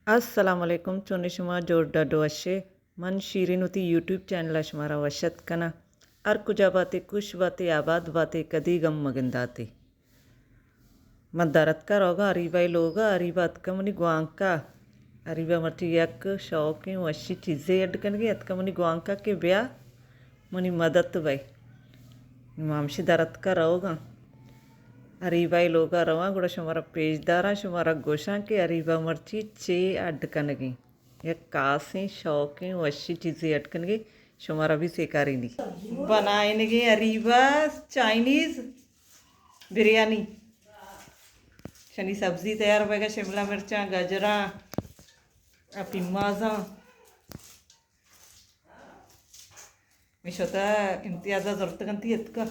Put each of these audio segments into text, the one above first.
السلام علیکم، چون شما؟ جوڑ ڈڈ وشے؟ من شیرین وتی یوٹیوب چینل ءَ شمارا وش اتک کناں۔ ہر کجا باتے، خوش باتے، آباد باتے، کدی غم مگنداتے۔ من در اتکا روگا اریبا ءِ لوگا، اریبا اتکا منی گوانکا۔ اریبا مرچی یک شوقیں وشی چیزے اڈ کنگی، اتکا منی گوانکا کہ بیا منی مدد بئے۔ ما ہمشی در اتکا روگاں۔ اریبا ءِ لوگا رواں، گڑا شمارا پیش داراں، شمارا گوشاں کہ اریبا مرچی چے اڈ کنگی۔ یک خاصیں شوقیں وشی چیزے اڈ کنگی، شمارا بھی سیکارینی۔ بنائینگی اریبا چائنیز بریانی۔ شنی سبزی تیار بیگا، شملہ مرچاں، گاجراں، ءُ پیمازاں۔ می شتا امتیازا زرتگنتی اتکا۔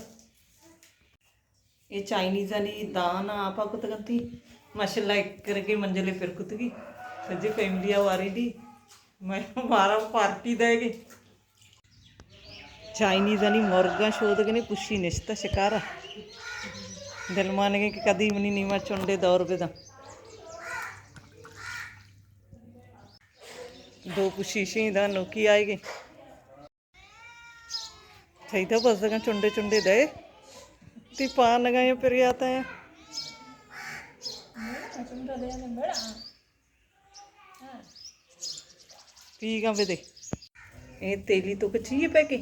اے چائنیزانی دان آپا کتگنتی۔ ماشاءاللہ، ایک کرگے منجلے پر کتگی۔ سجے فیملی آ واری دی۔ مارا پارٹی دے گی۔ چائنیزانی مرگاں شودگنے، پشی نشتہ شکارا۔ دلمانگے کہ کدی منی نیما چنڈے دور بداں۔ دو پشیشیں داں نوکی آئیگے۔ چیدہ بزگاں چنڈے چنڈے دئے۔ تی پانگاں یا پریاتا یا۔ پیگاں بدے۔ اے تیلی تو کہ چی پیکے؟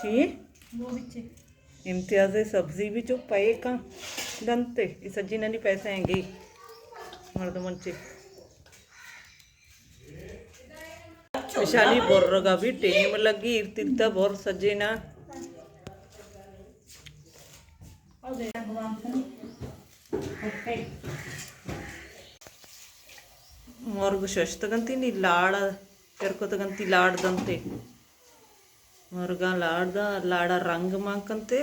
چی؟ امتیاز سبزی بھی چو پیکاں دنتے۔ اے سجینانی پیسہ ہیں گے مردمان چے۔ اشانی برگا بھی ٹیم لگی، ارترتا بر سجینا۔ مرگ ششتگنتی نی لاڑ پر کتگنتی، لاڑ دنتے۔ مرگاں لاڑ داں، لاڑا رنگ مان کنتے۔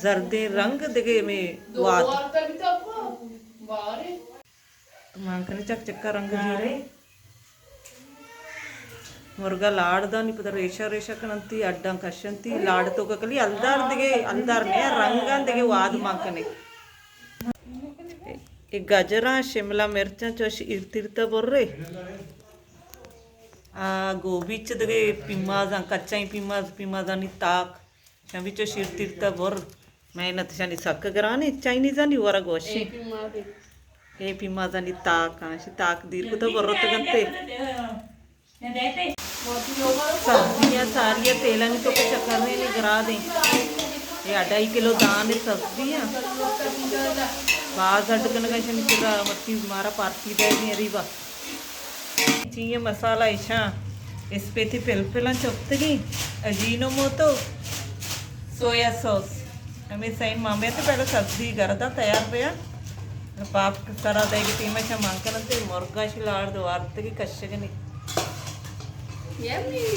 زردیں رنگ دگے میں وات۔ مان کنے چک چکا رنگ زیرے۔ مرگا لاڑ دانی پدا ریشہ ریشہ کننتی، اڈاں کشنتی، لاڑ تو کلی الدار دگے، الدار نیا رنگاں دگے واد مان کنے۔ اے گجراں، شملہ مرچاں چوش ارترتا برے۔ آ، گوبی چ دگے پیمازاں، کچائیں پیماز، پیمازانی تاک، شاں بچو شیر تیرتا بر۔ محنت شانی سک گرانی، چائنیزانی ورگ وشی۔ اے پیمازانی تاک، ہاں، شی تاک دیر کتا برتگنتے۔ سبزیاں ساری تیلانی تو کچھ کرنے نے گرا دیں۔ یہ اڑھائی کلو دان سبزیاں۔ باز اڈ کنگا شنی چرا مرچی مارا پارٹی دے دیں اریبا۔ چین مسالہ ایشاں، اسپیتی پلپلاں چپتگیں، اجینو موتو، سویا سوس۔ ہمیں سین مامیت پہلے سبزی گردا تیار بیا۔ باپ سرا دے گی ٹیم ایشاں مان کننتے، مرگا شی لاڑ دوارتگی کشگنی۔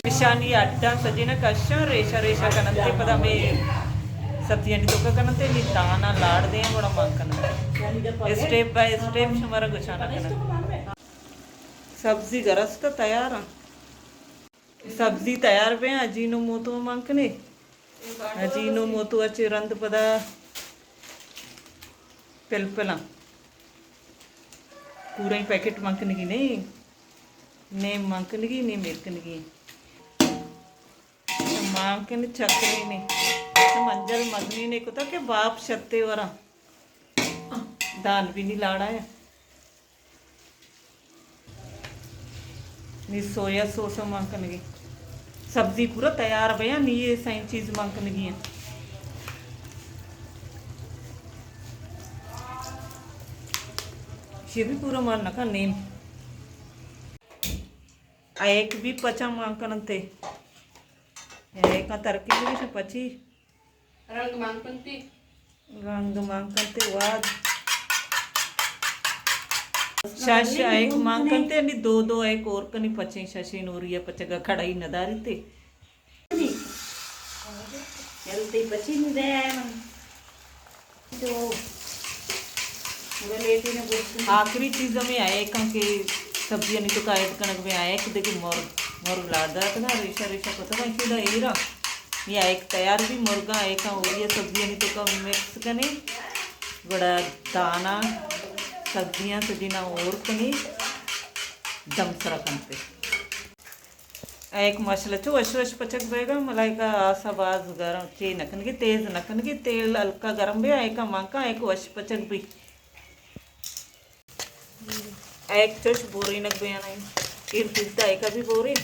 ایشانی اڈا سجینا کشاں، ریشا ریشا کننتے، پدا ہمیں سبزیانی توکا کننتے، نی دانا لاڑ دیں گڑا مان کننتے۔ اسٹیپ بائی اسٹیپ شمارا گوشانا کننتے۔ سبزی گرست تیار ایں۔ سبزی تیار بیں، اجینو موتو مان کنے۔ اجینو موتو اچے رند پدا پلپلاں۔ پورا ہی پیکٹ مان کنگی نہیں۔ نیم مان کنگی، نیم ایر کنگی۔ مان کنے چکرے نے۔ منجل مزنی نے کتا کہ باپ شتے ورا۔ دان بھی نہیں لاڑا ہے۔ نی سویا سوس مان کنگی۔ سبزی پورا تیار بیا، نی یہ سائیں چیز مان کنگی ہیں۔ یہ بھی پورا مان نہ کن نیم۔ ایک بھی پچا مان کنتے۔ ایک ترکی بھی پچی۔ رنگ مان کنتی۔ رنگ مان کنتے واد۔ شش ایک مان کنتے، نی دو دو ایک اور کنی پچیں ششیں نوری پچگا کڑائی نداری تے۔ جلدی پچی نہیں دے آئے من۔ تو گلیٹی نے گوشت۔ آخری چیز ہمیں آئے کن کہ سبزی نہیں تو کا ایڈ کنگ میں آئے کہ دیکھیں مور، مور لاڈا تھا، ریشا ریشا پتہ نہیں سیدھا ایرا۔ یہ ایک تیار بھی مرغا، ایک ہاں، اور یہ سبزیانی توکا مکس کنے، گڑا دانا سبزیاں سجیناں ہور کنی، دم سرا کنتے۔ ایک ماشاءاللہ چو وش وش پچک بیگا، ملائکہ آسا باز گرم چے نکنگی، تیز نکنگی، تیل ہلکا گرم بیا، ایکا مانکا ایک وش پچک بی۔ ایک چوش بورینگ بیانا، ایر پیلتا ایکا بھی بورین۔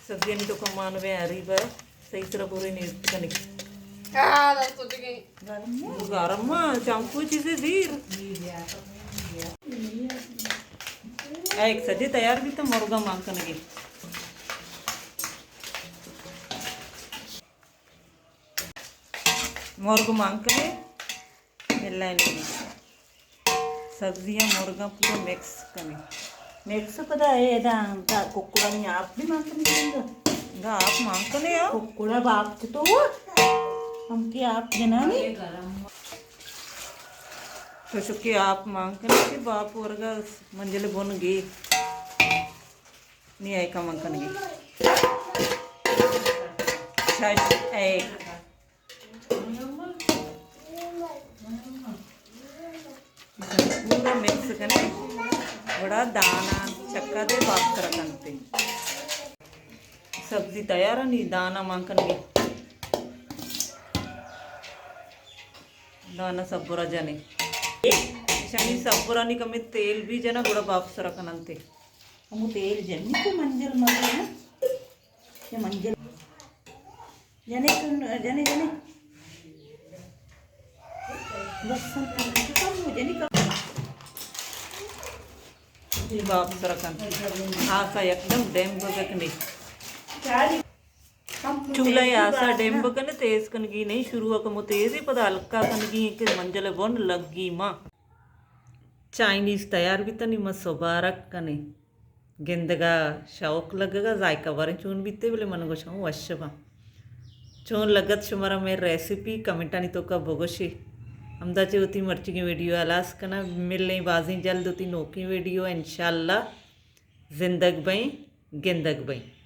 سبزیانی تو کمان بیا ہری با، صحیح طرح بورین ایر کنگی۔ گرم ما چمکو چیزے زیر۔ ایک سجے تیار بیتا، مرگا مان کنگی۔ مرگ مان کنے، ملائیں۔ سبزیاں مرگاں پورا مکس کنے۔ مکس پدا اے دا، دا ککڑانی آپ بھی مان کنے۔ دا آپ مان کنے ہو؟ ککڑا باپ تو ہم کی آپ جنانی۔ تو چکی آپ مان کنے کہ باپ ورگا منجل بن گی۔ نی ایکا مان کنگی۔ شش ایک۔ پورا مکس کنے، گڑا دانا چکا دے باپ سرا کنتے۔ سبزی تیار ہے، نی دانا مان کنگی۔ دانا سبرا جنے۔ شنی سبرانی کمی تیل بھی جنا، گڑا باپ سرا کننتے۔ ہمو تیل جنی کہ منجل مزے نا۔ کہ منجل۔ جنے کن، جنے، جنے۔ بس ہم کم ہو، جنے کم۔ باپ سرا کن۔ آسا یکدم ڈیم بزکنی۔ چولہا آسا ڈیم بکنے، تیز کنگی نہیں، شروع کمو تیزی، پدا ہلکا کنگی کہ منجل بن لگی ما۔ چائنیز تیار بیتنی، ما سبارک کنے۔ گندگا شوق لگگا، ذائقہ باریں چون بیتے، بلے من گوشاں وش باں۔ چون لگت شمارا مئے ریسیپی؟ کمنٹانی توکا بگوشے۔ ہمدا چہ وتی مرچیگیں ویڈیو ہلاس کناں، ملیں بازیں جلد وتی نوکیں ویڈیو، انشاءاللہ۔ زندگ بئیں، گندگ بئیں۔